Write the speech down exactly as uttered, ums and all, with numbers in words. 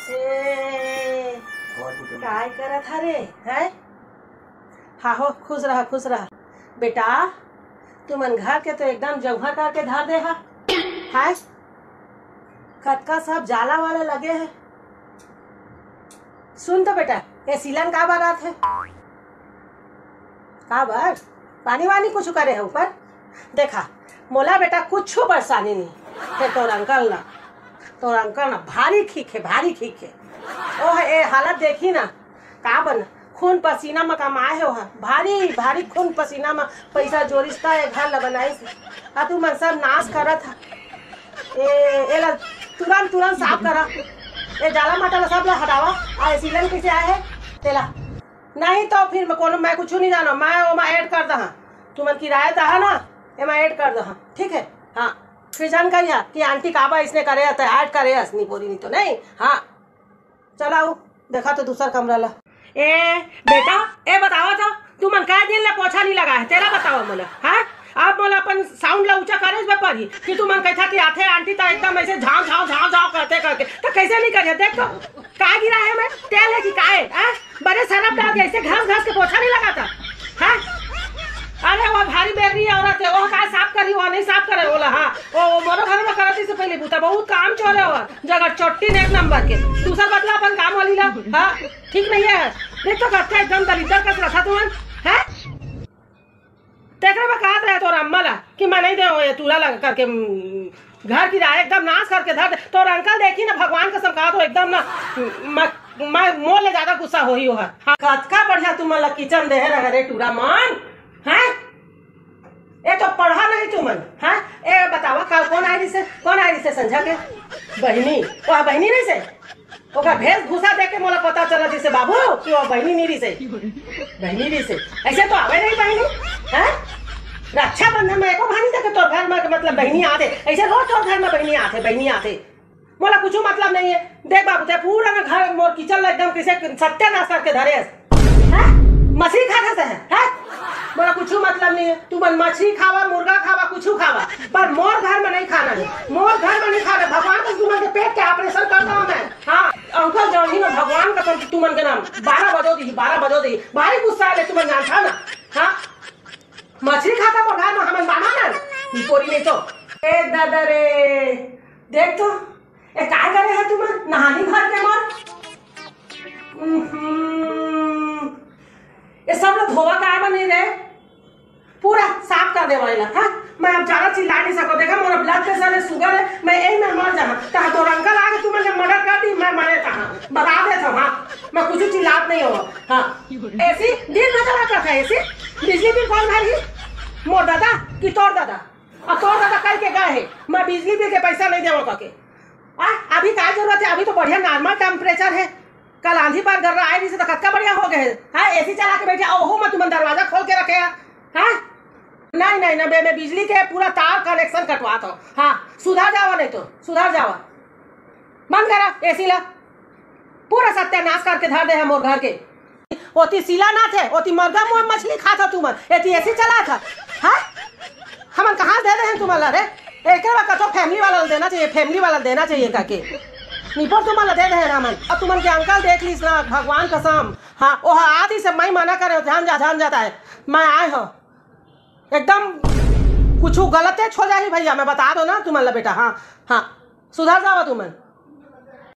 ए, काय करत हरे, हैं? हाँ हो, खुश रहा, खुश रहा। बेटा, तुमन घर के तो एकदम जौहर करके धर दे हा, हैं? कतका सब जाला वाला लगे है। सुन तो बेटा, ए सीलन का बर आथे? का बर? पानी वानी कुछ करे है ऊपर? देखा, मोला बेटा कुछ परेशानी नहीं। हे तोर अंकल ना, तोर अंकल ना भारी खीख है, भारी खीख है। ओह, ए हालत देखी ना, का बन खून पसीना म कमाए हे ओह, भारी भारी खून पसीना म पैसा जोरिस त ए घर ल बनाइस। आ तुमन सब नाश करत हा। ए एला तुरंत तुरंत साफ करा। ए जाला माटा ला सब ला हटावा। आ ए सीलन कैसे आए हे तेला? नहीं तो फिर मैं कोनो, मैं कुछ नहीं जानो, मैं ओमा ऐड कर दहा। तुमन किराया दहा ना, एमा ऐड कर दहा, ठीक है? हाँ, फिर जान करिया कि आंटी काबा इसने करे हस, ऐड करे हस, नहीं बोली नहीं तो नहीं। हाँ, चला आओ, देखा तो दूसर कमरा ला। ए बेटा, ए बतावा तो, तुमन काय दिन ले पोछा नहीं लगा है, तेला बतावा मोला, हाँ? अब मोला अपन साउंड ला ऊंचा करे बर पड़ही कि तुमन कहिथा कि आथे आंटी त एकदम ऐसे झांव झांव झांव झांव करते करके, तो कैसे नहीं करे? देख तो, का गिरा है मैं? तेल है कि का है, हाँ? बड़े सरफ डाल के ऐसे घास घास के पोछा नहीं लगाता, हाँ? अरे वो भारी बेरनी औरत है, वो का साफ करी, वो नहीं साफ करे, बोला, हाँ? वो, वो मोरो घर में करती से पहले बूता, बहुत काम चोर है वो, जगह चोट्टी ने एक नंबर के। दूसर बदला अपन काम वाली ला, हाँ? ठीक नहीं है, देख तो कतका एकदम दलिद्दर कस रखा तुमन, हैं? तेकरे में कहत रहे तोर अम्मा ला कि मैं नहीं देवं ये तूला ला करके, उम, घर किराया एकदम नाश करके धर दे। तोर अंकल देखी ना, भगवान कसम कहत हों एकदम ना, मैं, मैं मोर ले ज्यादा गुस्सा होही ओहर। हाँ, कतका बढ़िया तुमन ला किचन देहे रहे रे टूरा मन, हैं? ए तो पढ़ा नहीं तुमन, हैं? ए बतावा का, कौन आए रिसे, कौन आए रिसे संझा के? बहिनी, ओह बहिनी नहीं से? ओकर वेशभूषा देख के मोला पता चला जैसे बाबू कि वो बहिनी नहीं रिसे। बहिनी रिसे। ऐसे तो आवे नहीं बहिनी, हैं? रक्षाबंधन में एको भानी देखे तोर घर में, मतलब बहिनी आथे। ऐसे रोज तोर घर में बहिनी आथे, बहिनी आथे। मोला कुछ मतलब नहीं है। देख बाबू, ते पूरा ना घर मोर किचन ला एकदम कैसे सत्यानाश करके धरे हस। हैं? मछली खात हस, हैं? मोला कुछ मतलब नहीं है। तुमन मछली खावा, मुर्गा खावा, कुछ खावा, पर मोर घर में नहीं खाना है। मोर घर में नहीं खाना। भगवान को तुमन के पेट के ऑपरेशन कर दो मैं। हाँ, अंकल जौन ही ना, भगवान कसम, तुमन के नाम बारह बजो दी, बारह बजो दी। भारी गुस्सा आले तुमन जानता ना। हाँ, मछली खाता मोर घर में, हमन बाना ना। ई कोरी नहीं तो। ए दादा रे, देख तो, ए का करे है तुमन? नहानी भर के मोर। उहुं। ये सब लोग धोवा का बने रे, पूरा साफ कर देवा एला, हाँ? मैं अब ज्यादा चिल्ला नहीं सको। देखा, मोर blood pressure है, sugar है, मैं यही में मर जाना। तहाँ तोर अंकल आके तुमन के मर्डर कर दी, मैं मरे तहाँ। बता दे तो, हाँ? मैं कुछ चिल्लात नहीं हो, हाँ? एसी दिन भर चला रखा है, एसी। बिजली बिल कौन भरी? मोर दादा कि तोर दादा? और तोर दादा कह के गए है, मैं बिजली बिल के पैसा नहीं देवा कह के। आ, अभी का जरूरत है? अभी तो बढ़िया normal temperature है। कल आंधी बाढ़ गर्रा आए रहिसे तो कतका बढ़िया हो गए है। हाँ, एसी चला के बैठे, ओहू में तुमन दरवाजा खोल के रखे है। हाँ? नहीं, नहीं, ना, मैं, मैं बिजली के पूरा तार connection कटवात हों। हाँ, सुधर जावा नहीं तो, सुधर जावा। बंद करा एसी ला। पूरा सत्यानाश करके धर दे है मोर घर के। ओती सिला ना थे, ओती मर्दा मुआ मछली खात हो तुमन, एती एसी चलात हो। हाँ? हमन कहाँ दे दे हैं तुमन ला रे? एकरे बर कथो family वाला ला देना चाहिए, family वाला ला देना चाहिए कह के। निपोर तुमन ला दे दे हैं हमन। अब तुमन के अंकल देख लिस ना, भगवान कसम। हाँ, ओह आती से मैं मना करे, ध्यान जा, ध्यान जाता है। मैं आए हो। एकदम कुछ गलते हो जाही भैया, मैं बता दो ना तुमन ला बेटा। हाँ, हाँ, सुधर जावा तुमन।